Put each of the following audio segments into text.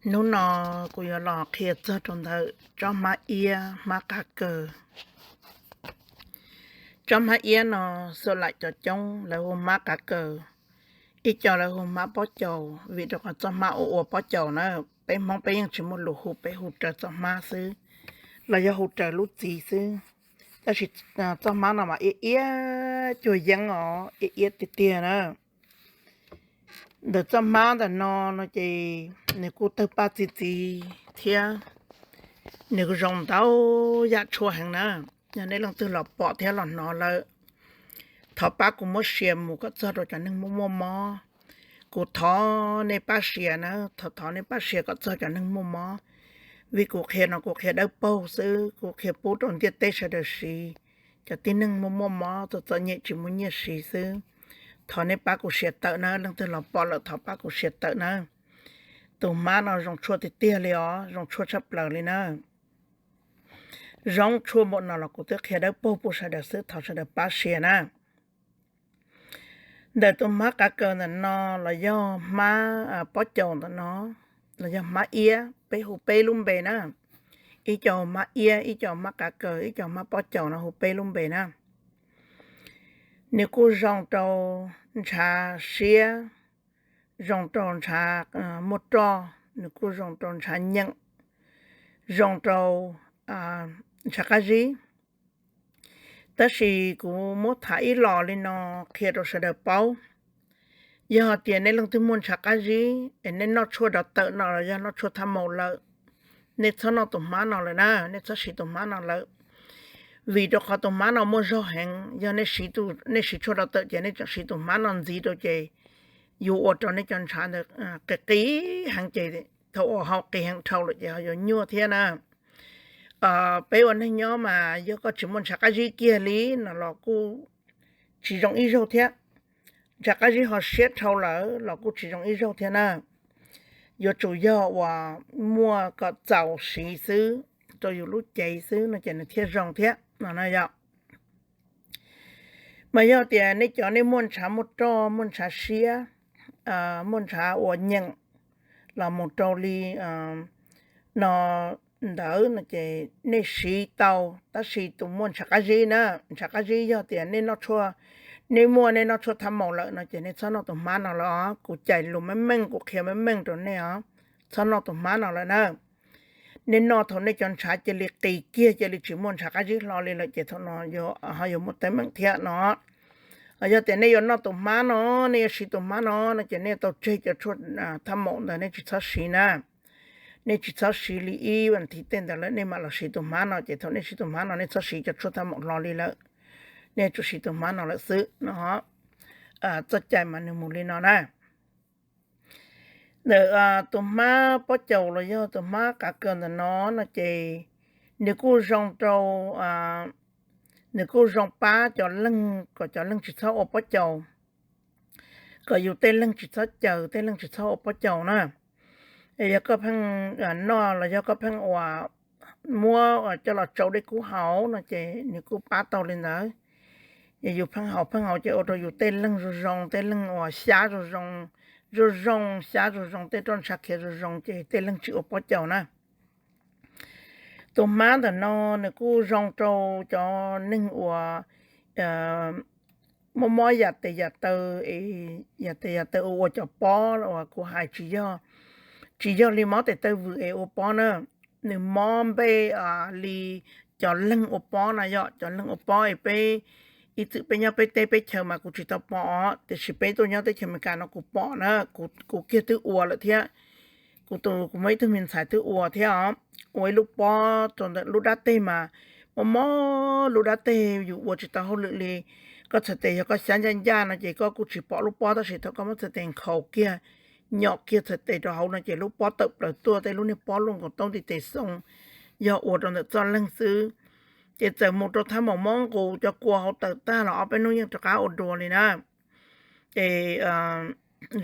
Hnub no kuv yuav los qhia txog rau ntawm tsob hmab iab hmab qav kaws. Tsob hmab iab no xuam laim cov coob lawv hu hmab qav kaws, ib co lawv hu hmab pob caus, vim rau qhov txoj hmab ua ua pob caus na, peb Hmoob peb yeej tsis muaj lus hu, peb hu raws txoj hmab xwb, los yog hu raws lub txiv xwb. Tab sis txoj hmab no mas iab iab cuag yeeb os, iab iab tiag tiag na. Ntawm txoj hmab ntawm no no ces nws kuj tawg paj txi txiv thiab, nws kuj zoo ntau yam tshuaj heev na. Yog nej leej twg los pom thiab los hnov lawm, thov pab kuv muab share mus kom txog rau cov neeg muaj muaj mob. Kuv thov nej pab share na, thov thov nej pab share kom txog cov neeg muaj mob. Vim kuv qhia no kuv qhia dawb paug xwb, kuv qhia pub rau ntiaj teb sawv daws siv. Cov tib neeg muaj muaj mob txom txom nyem tsis muaj nyiaj siv xwb. Thov nej pab kuv share tawm na, leej twg los pom lawm thov pab kuv share tawm na. Tus hmab no zoo tshuaj tiag tiag li os, zoo tshuaj tshaj plaws li na. Zoo tshuaj npaum no los kuv twb qhia dawb paug pub sawv daws xwb, thov sawv daws pab share na. Ntawm tus hmab qav kaws ntawm no los yog hmab pob caus ntawm no, los yog hmab iab, peb hu peb lub npe na. Ib co hmab iab, ib co hmab qav kaws, ib co hmab pob caus no hu peb lub npe na. Nws kuj zoo rau ntshav siab, zoo rau ntshav muaj roj, nws kuj zoo rau ntshav nyeem, zoo rau ntshav qab zib. Tab sis kuv muab tham ib los li no qhia rau sawv daws paub. Yog hais tias nej leej twg muaj ntshav qab zib es nej noj tshuaj dov tawm no los yog noj tshuaj thaj maum lawm, nej txhob noj tus hmab no lawm na, nej txhob siv tus hmab no lawm. Vim rau qhov tus hmab no muaj zog heev, yog nej siv tshuaj dov tawm ces nej tseem siv tus hmab no ntxiv rau ces yuav ua rau nej cov ntshav ntawd qis qis heev ces thaum uas ho qis heev dhau lawm ces ho yuav nyuaj thiab na. Peb ua neeg nyob mas yog koj tsis muaj ntshav qab zib kiag li no los kuj tsis zoo ib zaug thiab. Ntshav qab zib ho siab dhau lawm los kuj tsis zoo ib zaug thiab na. Yuav tsum yog uas muaj kom txaus siv xwb, rau yus lub cev xwb no ces nws thiaj zoo thiab no na yom. Mas yog tias nej cov nej muaj ntshav muaj roj, muaj ntshav siab, muaj ntshav uas nyeem los mus rau li no ntawd no ces nej siv tau, tab sis tus muaj ntshav qab zib na, ntshav qab zib yog tias nej noj tshuaj, nej muaj nej noj tshuaj thaj maum lawm no ces nej txhob noj tus hmab no lawm os. Kuv cais lus meej meej, kuv qhia meej meej rau nej os, txhob noj tus hmab no lawm na. Nej noj thaum nej cov ntshav cia li qis kiag, cia li tsis muaj ntshav qab zib hlo li lawm ces thaum no ho yuav muaj teeb meem thiab no. Yog tias nej yuav noj tus hmab no, nej yuav siv tus hmab no no ces nej tau tseg cov tshuaj thaj maum ntawd nej tsis txhob siv na. Nej tsis txhob siv li ib vas thiv tej ntawd lawm nej mam los siv tus hmab no, ces thaum nej siv tus hmab no nej txhob siv cov tshuaj thaj maum hlo li lawm, nej tsuas siv tus hmab no lawm xwb no. Txoj cai mas nws mus li no na. Ntawm tus hmab pob caus los yog tus hmab qav kaws ntawm no no ces nws kuj zoo rau, nws kuj zoo pab cov leeg kom cov leeg tsis txhob ua pob caus, kom yus tej leeg tsis txhob caws, tej leeg tsis txhob ua pob caus na. Yog koj pheej noj los yog koj pheej uas muab coj los tsau dej kub haus no ces nws kuj pab tau li ntawd. Yog yus pheej haus pheej haus ces ua rau yus tej leeg zoo zoo, tej leeg uas xyab zoo zoo, zoo zoo, xyab zoo zoo, tej roj ntsha khiav zoo zoo ces tej leeg tsis ua pob caus na. Tus hmab ntawm no nws kuj zoo rau cov neeg uas mob mob yam tes yam taw, yam tes yam taw ua ua cov pob uas kuv hais tsis yog, tsis yog li mob tes taw vwm es ua pob na. Nws mob npej li cov leeg ua pob na yom, cov leeg ua pob es peb ib txwm peb nyob peb teb peb chaws mas kuv tsis tau pom os, tiam sis peb tuaj nyob teb chaws Amelikas no kuv pom na, kuv kiag twb ua lawm thiab. Kuv tus, kuv muaj ib tug me ntxhais twb ua thiab os, ua ib lub pob rau ntawm lub dab teg mas mob mob lub dab teg yus ua tsis tau hauj lwm li. Koj txhais tes yog koj xyab ncaj ncaj no ces koj kuj tsis pom lub pob, tab sis thaum koj muab txhais tes nkhaus kiag, nyom kiag txhais tes rau hauv no ces lub pob tawm plaws tuaj, tej lub niag pob luaj nkaus taub ntiv tes xoo, yog ua rau ntawm txoj leeg xwb. Ces txawm mus rau thaj maum mob nqus, cov kua hauv tawm tag los ob peb hnub yeej rov qab ua dua li na. Ces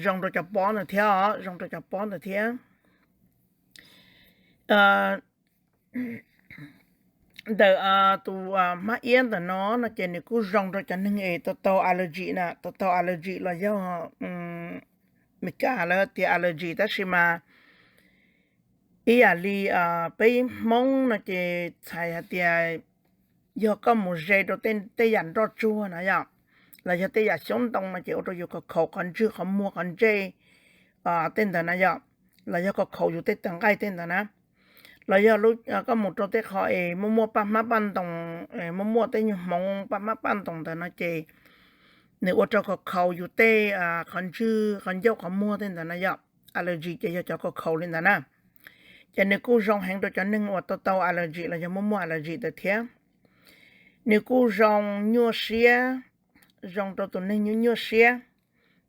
zoo rau cov pob ntawd thiab os, zoo rau cov pob ntawd thiab. Ntawm tus hmab iab ntawm no no ces nws kuj zoo rau cov neeg es tau tau allergy na, tau tau allergy los yog Meskas lawv tias allergy, tab sis mas Ib yam li peb Hmoob no ces txhais hais tias yog koj mus ze rau tej yam nroj tsuag na yom, los yog tej yam xyoob ntoo no ces ua rau yus khaus khaus qhov ntswg qhov muag qhov ntsej tej ntawd na yom, los yog khaus khaus yus tej tawv nqaij tej ntawd na. Los yog koj mus rau tej qhov es muaj muaj paj hmab paj ntoos, muaj muaj tej nyuag hmoov paj hmab paj ntoos ntawd no ces nws ua rau khaus khaus yus tej qhov ntswg qhov ncauj qhov muag tej ntawd na yom. Allergy ces yog cov khaus khaus li ntawd na. Ces nws kuj zoo heev rau cov neeg uas tau tau allergy los yog muaj muaj allergy ntawd thiab. Nws kuj zoo nyuaj siab, zoo rau tus neeg nyuaj nyuaj siab.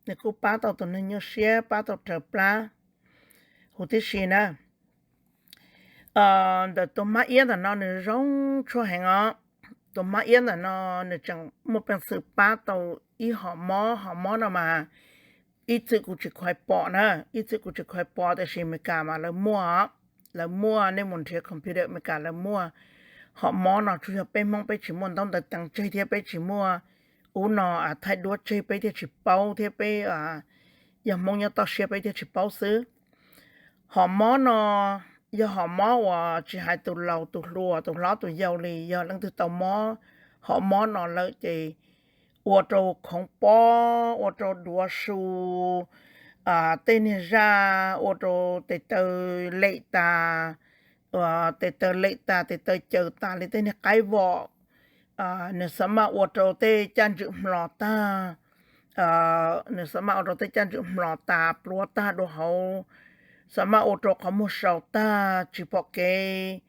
Nws kuj pab tau tus neeg nyuaj siab, pab tau raws plab huv tib si na. Ntawm tus hmab iab ntawm no nws zoo tshuaj heev os. Tus hmab iab ntawm no nws tseem muaj peev xwm pab tau ib hom mob, hom mob no mas ib txwm kuv tsis khuv pom na, ib txwm kuv tsis khuv pom tiam sis Amelikas mas lawv muaj, lawv muaj, nej mus nrhiav computer Amelikas lawv muaj. Hom mob no tsuas yog peb Hmoob peb tsis muaj ntaub ntawv teev tseg thiab peb tsis muaj ub no thaij duab tseg peb thiaj tsis paub thiab peb yog Hmoob nyob toj siab peb thiaj tsis paub xwb. Hom mob no yog hom mob uas tsis hais tus laus tus hluas tus hlob tus yau li, yog leej twg tau mob hom mob no lawm ces ua rau khoov pob, ua rau duav su tej niag zaj, ua rau tes taw lem tas, tes taw lem tas, tes taw caws tas li tej niag qaib vom. Nws xav maj ua rau tej caj ntswm hmlos tag, nws xav maj ua rau tej caj ntswm hmlos tas pluav tag dua hauv, xav maj ua rau qhov muag sau tag tsis pom kev,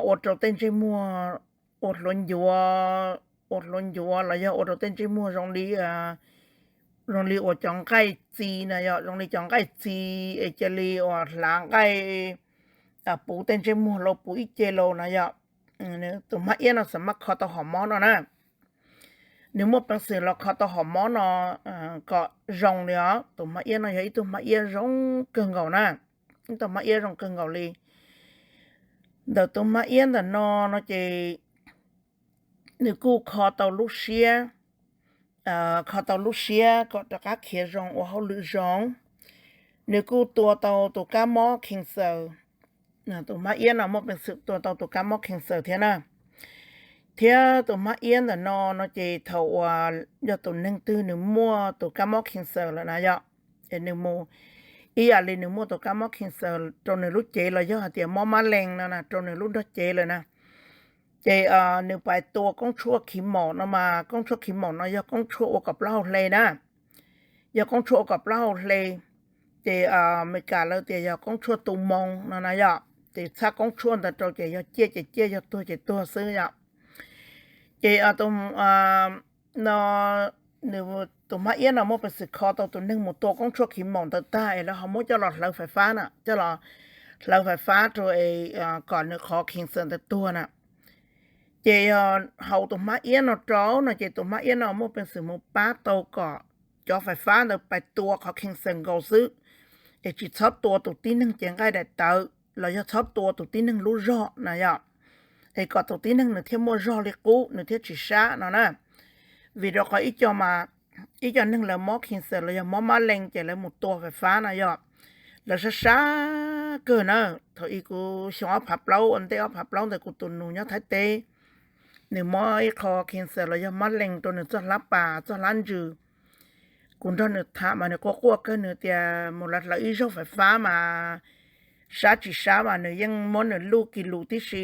ua rau tej ntsej muag ua hluav ncuav, ua hluav ncuav los yog ua rau tej ntsej muag zoo li, zoo li uas cov nqaij txi na yom, zoo li cov nqaij txi es cia li uas hlav nqaij puv tej ntsej muag los puv ib ce los na yom. Tus hmab iab no xav maj kho tau hom mob no na. Nws muaj peev xwm los kho tau hom mob no kom zoo li os. Tus hmab iab no yog ib tug hmab iab zoo kawg nkaus na, ib tug hmab iab zoo kawg nkaus li. Ntawm tus hmab iab ntawm no no ces nws kuj kho tau lub siab, kho tau lub siab kom rov qab khiav zoo ua hauj lwm zoo. Nws kuj tua tau tus kab mob cancer, tus hmab iab no muaj peev xwm tua tau tus kab mob cancer thiab na. Thiab tus hmab iab ntawm no no ces thaum uas yog tus neeg twg nws muaj tus kab mob cancer lawm na yom, es nws mus ib yam li nws muaj tus kab mob cancer rau nws lub cev los yog hais tias mob mab lees no na rau nws lub nrog cev lawm na, ces nws pais tua koob tshuaj khi maum no mas koob tshuaj khi maum no yog koob tshuaj ua kom plaub hau hle na. Yog koob tshuaj ua kom plaub hau hle, ces Amelikas lawv tias yog koob tshuaj tu moo no na yom. Ces txhaj koob tshuaj ntawd rau ces yog ciaj ces ciaj, yog tuag ces tuag xwb yom. Ces no, nws, tus hmab iab no muaj peev xwm kho tau tus neeg mus tua koob tshuaj khi maum ntawd tag es lawv ho muab coj los hlawv fais fab na, coj los hlawv fais fab rau es kom nws qhov cancer ntawd tuag na. Ces yog haus tus hmab iab no rau no ces tus hmab iab no muaj peev xwm mus pab tau kom cov fais fab ntawd pais tua qhov cancer nkaus xwb, es tsis txhob tua tus tib neeg cev nqaij daim tawv los yog txhob tua tus tib neeg lub zog na yom, es kom tus tib neeg nws thiaj muaj zog li qub nws thiaj tsis sab no na. Vim rau qhov ib co mas, ib co neeg lawv mob cancer los yog mob mab lees ces lawv mus tua fais fab na yom, lawv sab sab kawg na. Thaum ub kuv xyoo ob phav plaub ua ntej ob phav plaub ntawd kuv tus nus nyob Thaib teb, nws mob ib qho cancer los yog mab lees rau nws txoj hlab pas txoj hlab ntsws. Kuv nrog nws tham mas nws quaj quaj kawg, nws tias mus lawv hlawv ib zaug fais fab mas sab tsis sab mas nws yeej muab nws luj kis lus tib si.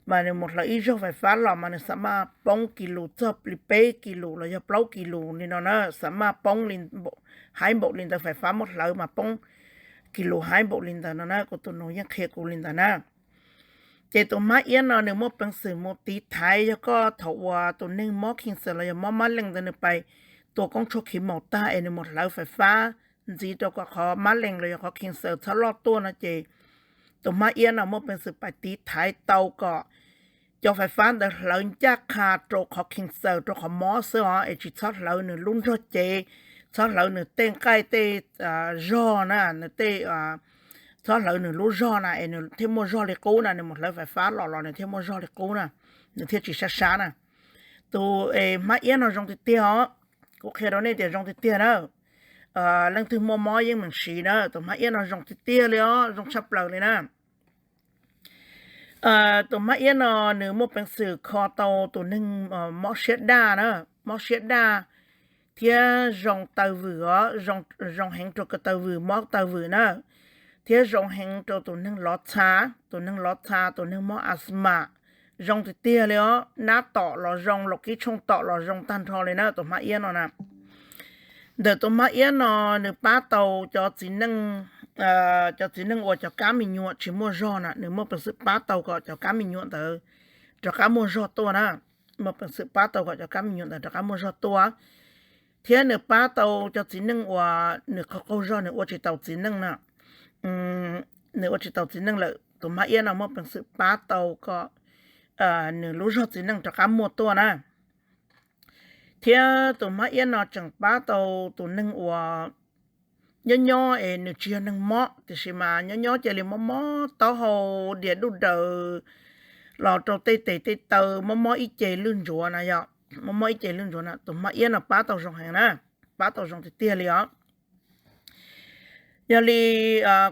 Mas nws mus hlawv ib zaug fais fab los mas nws xav maj poob kis lus txog li peb kis lus los yog plaub kis lus li no na, xav maj poob li, haib npaum li ntawd, fais fab muab hlawv mas poob kis lus haib npaum li ntawd no na, kuv tus nus yeej qhia kuv li ntawd na. Ces tus hmab iab no nws muaj peev xwm mus tiv thaiv, yog koj thaum uas tus neeg mob cancer los yog mob mab lees ntawd nws pais tua koob tshuaj khi maum tag es nws mus hlawv fais fab ntxiv rau kom qhov mab lees los yog qhov cancer txhob loj tuaj no ces tus hmab iab no muaj peev xwm pais tiv thaiv tau kom cov fais fab ntawd hlawv ncaj qha rau qhov cancer rau qhov mob xwb os, es tsis txhob hlawv nws lub nrog cev, txhob hlawv nws tej nqaij tej zog na, nws tej, txhob hlawv nws lub zog na es nws thiaj muaj zog li qub na, nws mus hlawv fais fab los los nws thiaj muaj zog li qub na, nws thiaj tsis sab sab na. Tus hmab iab no zoo tiag tiag os, kuv qhia rau nej tias zoo tiag tiag na. leej twg muaj mob yeej meem siv na. Tus hmab iab no zoo tiag tiag li os, zoo tshaj plaws li na. Tus hmab iab no nws muaj peev xwm kho tau tus neeg mob siab daj na, mob siab daj, thiab zoo taw vwm os, zoo heev rau ko taw vwm, mob taw vwm na, thiab zoo heev rau tus neeg lov txha, tus neeg lov txha, tus neeg mob asthma, zoo tiag tiag li os, nab tom los zoo, laum kib tshooj tom los zoo tag nrho li na tus hmab iab no na. Ntawm tus hmab iab no nws pab tau cov txiv neej, cov txiv neej uas cov kab me nyuam tsis muaj zog na, nws muaj peev xwm pab tau kom cov kab me nyuam ntawd rov qab muaj zog tuaj na, muaj peev xwm pab tau kom cov kab me nyuam ntawd rov qab muaj zog tuaj, thiab nws pab tau cov txiv neej uas nws qaug qaug zog nws ua tsis taus txiv neej na, nws ua tsis taus txiv neej lawm, tus hmab iab no muaj peev xwm pab tau kom nws lub zog txiv neej rov qab muaj tuaj na. Thiab tus hmab iab no tseem pab tau tus neeg uas nyob nyob es nws tsis yog neeg mob tiam sis mas nyob nyob cia li mob mob taub hau, dias duj daws los rau tej tes tej taw, mob mob ib ce lwj ntsuav na yom, mob mob ib ce lwj ntsuav na, tus hmab iab no pab tau zoo heev na, pab tau zoo tiag tiag li os. Yog li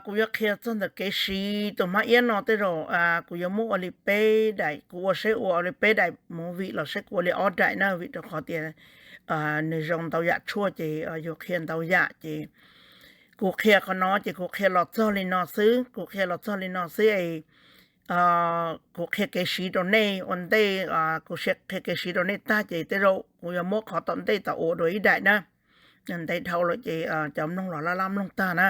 kuv yuav qhia txog ntawm kev siv tus hmab iab no tej zaum kuv yuav muab ua li peb daim, kuv ua seb ua li peb daim movie los seb kuv ua li ob daim na, vim rau qhov tias nws zoo ntau yam tshuaj ces yuav qhia ntau yam ces kuv qhia qhov no ces kuv qhia los txog li no xwb, kuv qhia los txog li no xwb es kuv qhia kev siv rau nej ua ntej, kuv qhia kev siv rau nej tag ces tej zaum kuv yuav muab qhov tom ntej tom ua dua ib daim na, ntev dhau lawm ces cov mloog los laj laj mloog tag na.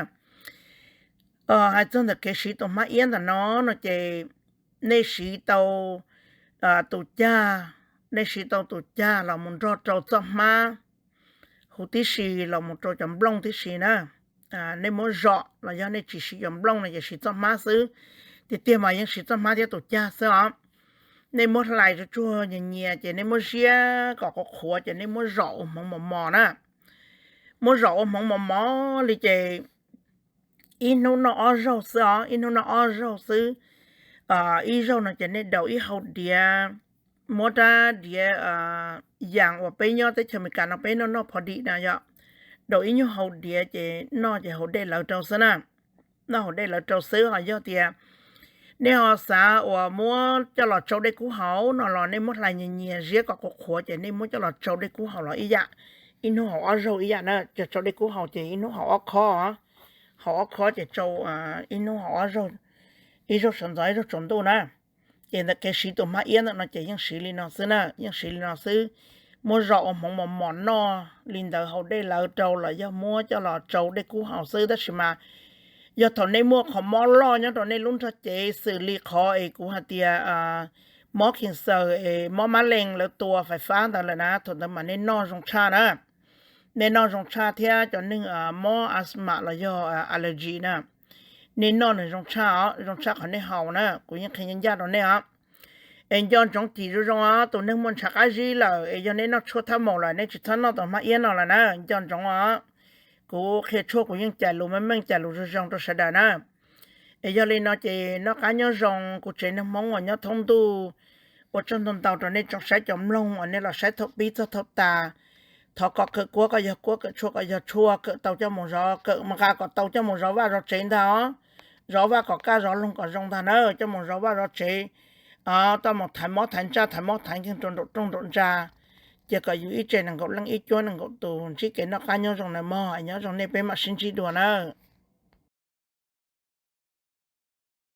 Hais txog ntawm kev siv tus hmab iab ntawm no no ces nej siv tau tus cag, nej siv tau tus cag los mus nrog rau txoj hmab huv tib si los mus rau cov nplooj tib si na. Nej muab zom los yog nej tsis siv cov nplooj no ces siv txoj hmab xwb, tiag tiag mas yeej siv txoj hmab thiab tus cag xwb os. Nej muab hlais tsuag tsuag nyias nyias ces nej muab ziab kom qhuav qhuav ces nej muab zom ua hmoov mos mos na. Muab zom ua hmoov mos mos li ces ib hnub noj ob zaug xwb os, ib hnub noj ob zaug xwb. Ib zaug no ces nej daus ib hau diav, muab rab diav yas uas peb nyob teb chaws Amelikas no peb noj noj pho dim na yom, daus ib nyuag hau diav ces noj ces haus dej lawv rau xwb na. Noj haus dej lawv rau xwb, ho yog tias nej ho xav uas muab coj los tsau dej kub haus no los nej muab hlais nyias nyias ziab kom qhuav qhuav ces nej muab coj los tsau dej kub haus los ib yam, ib hnub haus ob zaug ib yam na. Cov tsau dej kub haus ces ib hnub haus ob khob, haus ob khob ces tsau ib hnub haus ob zaug, ib zaug sawv ntxov ib zaug tsaus ntuj na. Ces ntawm kev siv tus hmab iab ntawm no ces yeej siv li no xwb na, yeej siv li no xwb. Muab zom ua hmoov mos mos noj li ntawd haus dej lawv rau los yog muab coj los tsau dej kub haus xwb. Tab sis mas yog thaum nej muaj qhov mob loj nyob rau nej lub nrog cev xws li qhov es kuv hais tias mob khees xaws es mob mab lees lawv tua fais fab ntawd lawm na, thaum ntawd mas nej noj zoo tshaj na. Nej noj zoo tshaj thiab cov neeg mob asthma los yog allergy na, nej noj nws zoo tshaj os, zoo tshaj qhov nej haus na. Kuv yeej qhia ncaj ncaj rau nej os. Es nco ntsoov cim zoo zoo os, tus neeg muaj ntshav qab zib lawm es yog nej noj tshuaj thab maum lawm nej tsis txhob noj tus hmab iab no lawm na, nco ntsoov os. Kuv qhia tshuaj kuv yeej cais lus meej meej, cais lus zoo zoo rau sawv daws na. Es yog li no ces noj qab nyob zoo kuv tsev neeg Hmoob uas nyob thoob ntuj. Ua tsaug ntau ntau rau nej tsoom saib cov mloog uas nej los saib thaum pib txog thaum tas. Thov kom kawm kuab kom yog kuab, kawm tshuaj kom yog tshuaj, kawm tau coj mus zov, kawm nqa kom tau coj mus zov vaj zov tsev ntag os. Zov vaj kom kaj, zov loog kom zoo ntag na, coj mus zov vaj zov tsev, coj mus thaiv mob thaiv ntsaj, thaiv mob thaiv nkeeg rau nraum rooj nraum ntsa. Cia kom yus ib tsev nees nkaum leej ib cuab nees nkaum tus ntsib kev noj qab nyob zoo na mog. Nyob zoo nej, peb mam sib ntsib dua na.